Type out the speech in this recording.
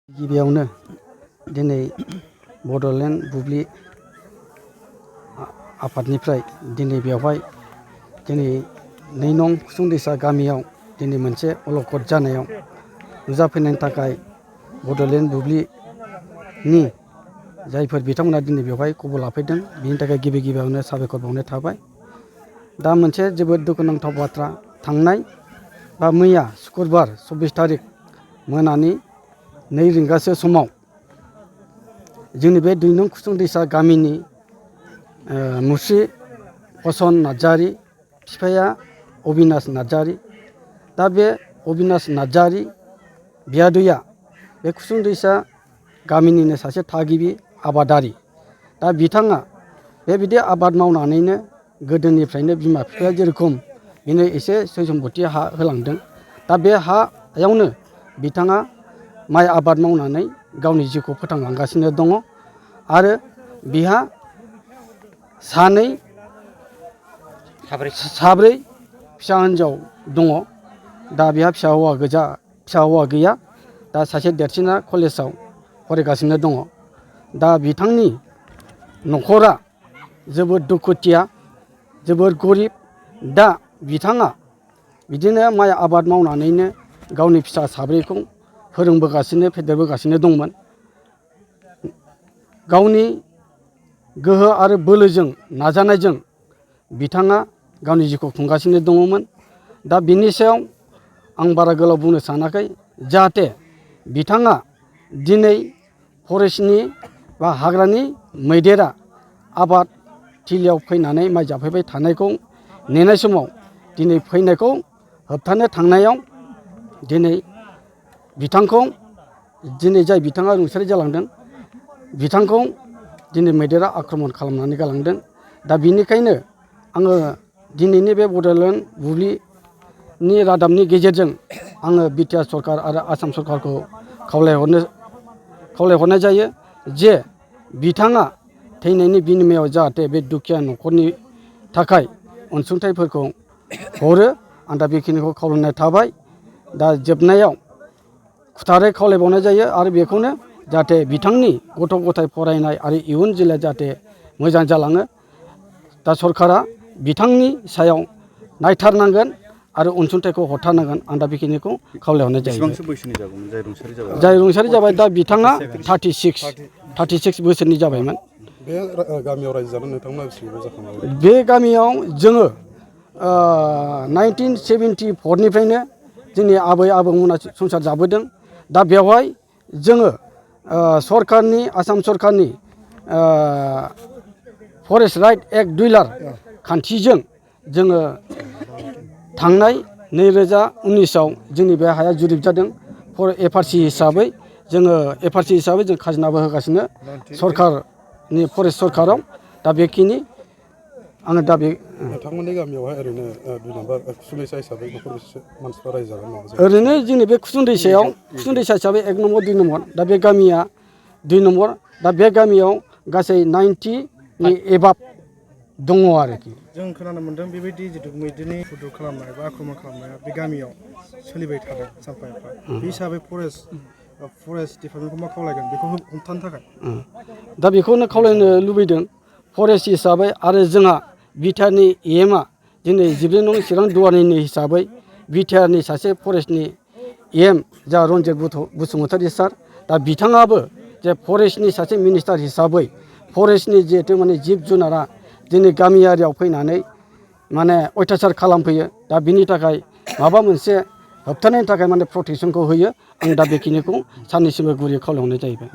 गिबियावनो दिनै बड'लेण्ड बुब्लि आफादनिफ्राय दिनै बेवहाय दिनै 2 नं कुसुंदैसा गामियाव दिनै मोनसे अलखद जानायाव नुजाफैनायनि थाखाय बड'लेण्ड बुब्लिनि जायफोर बिथांमोना दिनै बेवहाय खबर लाफैदों बिनि थाखाय गिबियावनो साबायखर बावनाय थाबाय। दा मोनसे जोबोद दुखुनांथाव बाथ्रा, थांनाय बा मैया सुक्रुबार 24 तारिख मोनानि 2 रिंगासो समाव जोंनि बे 2 नं कुसुंदैसा गामिनि मुस्रि हसन नार्जारि, बिफाया अबिनाश नार्जारि। दा बे अबिनाश नार्जारि बियादैया बे कुसुंदैसा गामिनिनो सासे थागिबि आबादारि। दा बिथाङा बेबायदि आबाद मावनानैनो गोदोनिफ्रायनो बिमा बिफाया जेरखम बेनो एसे सय सम्पति हा होलांदों। दा बे हायावनो बिथाङा माइ आबाद मावनानै गावनि जिउखौ फोथांलांगासिनो दङ आरो बिहा साब्रै फिसा हिन्जाव दङ। दा बिहा फिसा हौवा गैया। दा सासे देरसिना कलेजाव फरायगासिनो दङ। दा बिथांनि न'खरा जोबोद दुखुथिया, जोबोद गरिब। दा बिथाङा बिदिनो माइ आबाद मावनानैनो गावनि फिसा साब्रैखौ फोरोंबोगासिनो फेदेरबोगासिनो दंमोन। गावनि गोहो आरो बोलोजों नाजानायजों बिथाङा गावनि जिउखौ खुंगासिनो दङमोन। दा बिनि सायाव आं बारा गोलाव बुंनो सानाखै, जाहाथे बिथाङा दिनै फरेस्टनि बा हाग्रानि मैदेरा आबाद थिलियाव फैनानै माइ जाफैबाय थानायखौ नेनाय समाव दिनै फैनायखौ होबथानो थांनायाव दिनै बिथांखौ जाय बिथाङा रुंसारि जालांदों बिथांखौ दिनै मैदेरा आक्रमन खालामनानै गालांदों। दा बिनिखायनो आङो दिनैनि बे बड'लेण्ड बुब्लिनि रादाबनि गेजेरजों आङो बिटिआर सरकार आरो आसाम सरकारखौ खावलायहरनाय जायो जे बिथाङा थैनायनि बिनिमयाव जाहाथे बे दुखिया न'खरनि थाखाय अनसुंथाइफोरखौ हरो। आं दा बेखिनिखौ खावलायनाय थाबाय। दा जोबनायाव खुथारै खावलायबावनाय जायो आरो बेखौनो जाहाथे बिथांनि गथ' गथाय फरायनाय आरो इयुन जोलैया जाहाथे मोजां जालाङो। दा सरकारा बिथांनि सायाव नायथारनांगोन आरो अनसुंथाइखौ हरथारनांगोन। आं दा बेखिनिखौ खावलायहरनाय जायो। बेसेबांसो बैसोनि जागौमोन जाय रुंसारि जाबाय दा बिथाङा 36 बोसोरनि जाबायमोन। बे गामियाव रायजो जानानै नोंथांमोना बेसेबां जाखांबाय? बे गामियाव जोङो 1974 निफ्रायनो जोंनि आबै आबौमोना संसार जाबोदों। दा बेवहाय जोङो आसाम सरकारनि फरेस्ट राइट एक्ट 2 खान्थिजों जोङो थांनाय 2019आव जोंनि बे हाया जुरिब जादों। एफआरसि हिसाबै जों खाजोनाबो होगासिनो सरकारनि फरेस्ट सरकाराव। दा बेखिनि आङो दा बे नोंथांमोननि गामियावहाय ओरैनो 2 नम्बर कुसुंदैसा हिसाबै न'खर बेसे मानसिफ्रा रायजो जागोन? ओरैनो जोंनि बे कुसुंदैसा हिसाबै 1 नम्बर 2 नम्बर। दा बे गामिया 2 नम्बर। दा बे गामियाव गासै 90नि एबाब दङ आरोखि। जों खोनानो मोन्दों बेबायदि जिथु मैदेरनि हुदुर खालामनाय बा आक्रमण खालामनाया बे गामियाव सोलिबाय थादों सानफा एफा। बे हिसाबै फरेस्ट डिपार्टमेन्टखौ मा खावलायगोन बेखौ हमथानो थाखाय? दा बेखौनो खावलायनो लुबैदों फरेस्ट हिसाबै आरो जोंहा बिटिआरनि एमआ दिनै 14 नं चिरां दुवारनिनो हिसाबै बिटिआरनि सासे फरेस्टनि एम जा रन्जित बसुमतारी सार। दा बिथाङाबो जे फरेस्टनि सासे मिनिस्टार हिसाबै फरेस्टनि जिहेथु जिब जुनारा दिनै गामियारियाव फैनानै अयथासार खालामफैयो। दा बिनि थाखाय माबा मोनसे होबथानायनि थाखाय प्रटेकसनखौ होयो। आं दा बेखिनिखौ सानैसिमबो गुरै खावलायहरनाय जाहैबाय।